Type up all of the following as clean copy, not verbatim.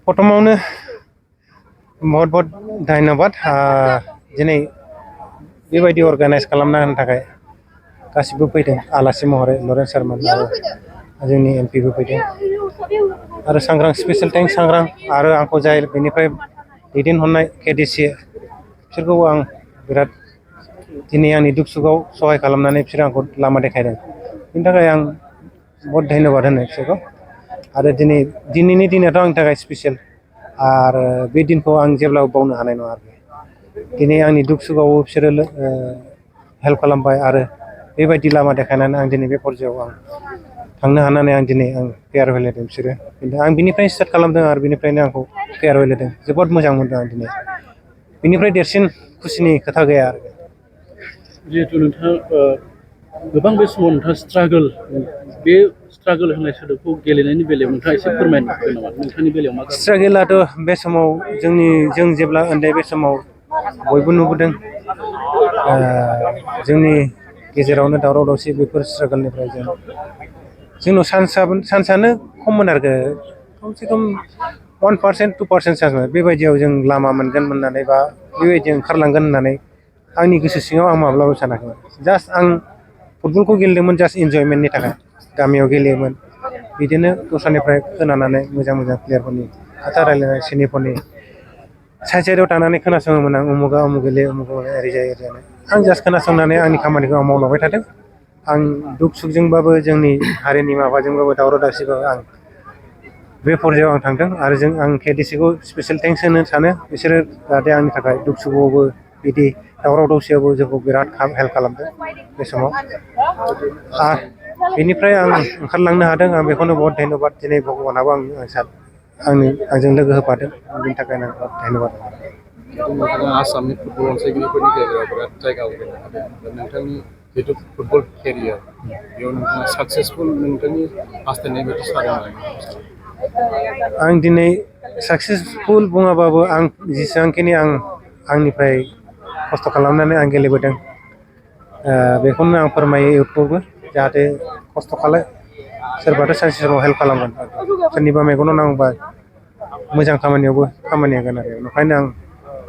प्रथमावनो बहुत बहुत धन्यबाद दिनै बेबायदि अर्गानाइज खालामना होनो थाखाय गासिबो फैदों आलासि महरै लरेन्स सारमोन आरो जोंनि एमपिबो फैदों आरो सांग्रां स्पेशल थेंक्स सांग्रां आरो आंखौ जाय बेनिफ्राय दैदेनहरनाय केडिसि बिसोरखौ आं बिराद दिनै आंनि दुख सुखआव सहाय खालामनानै बिसोर आंखौ लामा देखायदों बेनि थाखाय आं बहुत धन्यबाद होनो बिसोरखौ आरो दिनैनि दिनाथ' आंनि थाखाय स्पेशल आरो बे दिनखौ आं जेब्लाबो बावनो हानाय नङा आरोखि दिनै आंनि दुख सुखआव बिसोरो हेल्प खालामबाय आरो बेबायदि लामा देखायनानै आं दिनै बे पर्यायाव आं थांनो हानानै आं दिनै फेयारवेल होदों बिसोरो आं बिनिफ्राय स्टार्ट खालामदों आरो बिनिफ्रायनो आंखौ फेयारवेल होदों जोबोद मोजां मोनदों आं दिनै बिनिफ्राय देरसिन खुसिनि खोथा गैया आरो जिहेतु नोंथाङा गोबां बे समाव नोंथाङा स्ट्रागोल होननाय सोदोबखौ गेलेनायनि बेलायाव नोंथाङा एसे फोरमायनो हागोन नामा नोंथांनि बेलायाव मा स्ट्रागोलाथ' बे समाव जों जेब्ला उन्दै बे समाव बयबो नुबोदों जोंनि गेजेरावनो दावराव दावसि बेफोर स्ट्रागोलनिफ्राय जोंनाव चान्सआनो खममोन आरो खमसे खम 1% 2% चान्स बेबायदियाव जों लामा मोनगोन होननानै बा बेबायदि ओंखारलांगोन होननानै आंनि गोसो सिङाव आं माब्लाबा सानाखैमोन जास्ट आं फुटबलखौ गेलेदोंमोन जास्ट इन्जयमेन्टनि थाखाय गामियाव गेलेयोमोन बिदिनो दस्रानिफ्राय खोनानानै मोजां प्लेयारफोरनि खोथा रायलायनाय सिनियरफोरनि साइडआव थानानै खोनासङोमोन आं उमुगा उमुग गेलेयो उमुग ओरै जायो ओरै आं जास्ट खोनासंनानै आंनि खामानिखौ आं मावलांबाय थादों आं दुख सुखजोंबाबो जोंनि हारिनि माबाजोंबाबो दावराव दावसिबाबो आं बे पर्यायाव आं थांदों आरो आं केडिसिखौ स्पेसियेल थेंक्स होनो सानो बिसोरो जाहाथे आंनि थाखाय दुख सुखआवबो बिदि दावराव दावसियावबो जोंखौ बिराद हेल्प खालामदों बे समाव बेनिफ्राय आं ओंखारलांनो हादों आं बेखौनो बहुत धन्यबाद दिनै भगबानाबो आंजों लोगो होफादों बेनि थाखायनो आं बहुत धन्यबाद नोंथाङा आसामनि फुटबल अनसायगिरिफोरनि गेजेराव बिराद जायगा आवग्रिनो हादों नोंथांनि जिहेतु फुटबल केरियार बेयाव नोंथाङा साक्सेसफुल नोंथांनि हास्थायनाय बायदि जादों आं दिनै साक्सेसफुल बुङाबाबो आं जेसेबांखिनि आंनिफ्राय खस्थ' खालामनानै आं गेलेबोदों बेखौनो आं फोरमायो इउथखौबो जाहाथे खस्थ' खालाय सोरबाथ' सानसे समाव हेल्प खालामगोन सोरनिबा मेगनाव नांबा मोजां खामानियावबो खामानि होगोन आरो ओंखायनो आं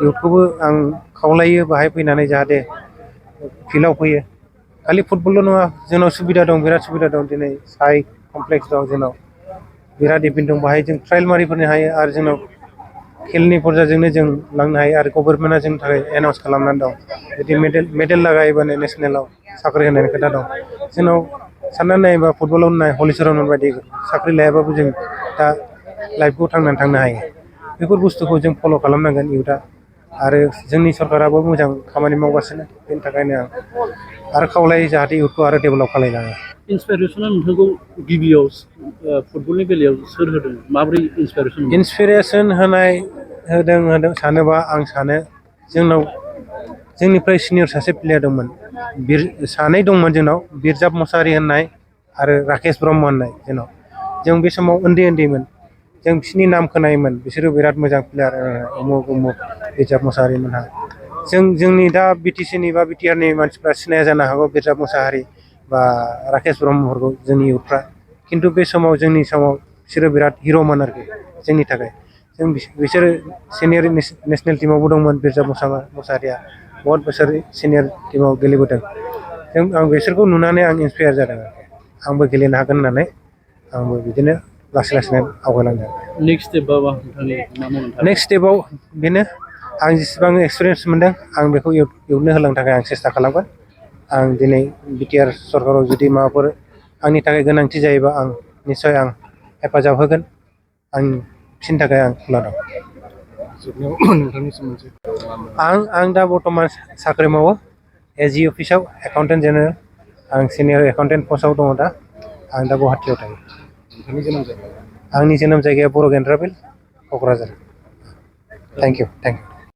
इउथखौबो आं खावलायो बाहाय फैनानै जाहाथे फिल्डआव फैयो खालि फुटबलल' नङा जोंनाव सुबिदा दं बिराद सुबिदा दं दिनै साइ कमप्लेक्स दं जोंनाव बिराद इभेन्ट दं बाहाय जों ट्रायल मारिफोरनो हायो आरो जोंनाव खेलनि पर्जाजोंनो जों लांनो हायो आरो गभर्नमेन्टआ जोंनि थाखाय एनाउन्स खालामनानै दं जुदि मेडेल लागायोबानो नेसनेलाव साख्रि होनायनि खोथा दं जोंनाव साननानै नायोबा फुटबलाव नाय हलिचरन बायदि साख्रि लायाबाबो जों दा लाइफखौ थांनानै थांनो हायो बेफोर बुस्थुखौ जों फल' खालामनांगोन इउथआ आरो जोंनि सरकाराबो मोजां खामानि मावगासिनो बेनि थाखायनो आं आरो खावलायो जाहाथे इउथखौ आरो डेभेलप खालामलाङो इन्सपिरेसना नोंथांखौ गिबियाव फुटबलनि बेलायाव सोर होदों माबोरै इन्सपिरेसन होदों सानोबा आं सानो जोंनिफ्राय सिनियर सासे प्लेयार दंमोन सानै दंमोन जोंनाव बिरजाब मसाहारि होननाय आरो राकेश ब्रह्म होननाय जों बे समाव उन्दैमोन जों बिसोरनि नाम खोनायोमोन बिसोरो बिराद मोजां प्लेयार उमुग बिरजाब मसाहारि मोनहा जोंनि दा बिटिसिनि बा बिटिआरनि मानसिफ्रा सिनाया जानो हागौ बिरजाब मसाहारि बा राकेश ब्रह्मफोरखौ जोंनि इउथफ्रा खिन्थु बे समाव जोंनि समाव बिसोरो बिराद हिर'मोन आरोखि जोंनि थाखाय बिसोरो सिनियर नेसनेल टिमावबो दंमोन बिरजाब मसाहारिया बहुत बोसोर सिनियर टिमाव गेलेबोदों आं बिसोरखौ नुनानै आं इन्सपायार जादों आंबो गेलेनो हागोन होननानै आंबो बिदिनो लासै आवगायलांदों नेक्स्ट स्टेपाव बेनो आं जेसेबां एक्सपिरियेन्स मोनदों आं बेखौ इउथनो होलांनो थाखाय आं सेस्था खालामगोन आं दिनै बिटिआर सरकाराव जुदि माबाफोर आंनि थाखाय गोनांथि जायोबा आं निस्सय आं हेफाजाब होगोन बिसोरनि थाखाय आं खुला दं आं दा बर्थमान साख्रि मावो एजि अफिसाव एकाउन्टेन्ट जेनेरेल आं सिनियर एकाउन्टेन्ट पस्टआव दङ दा आं दा गुवाहाटियाव थायो आंनि जोनोम जायगाया बर' गेन्द्राबिल क'क्राझार थेंक इउ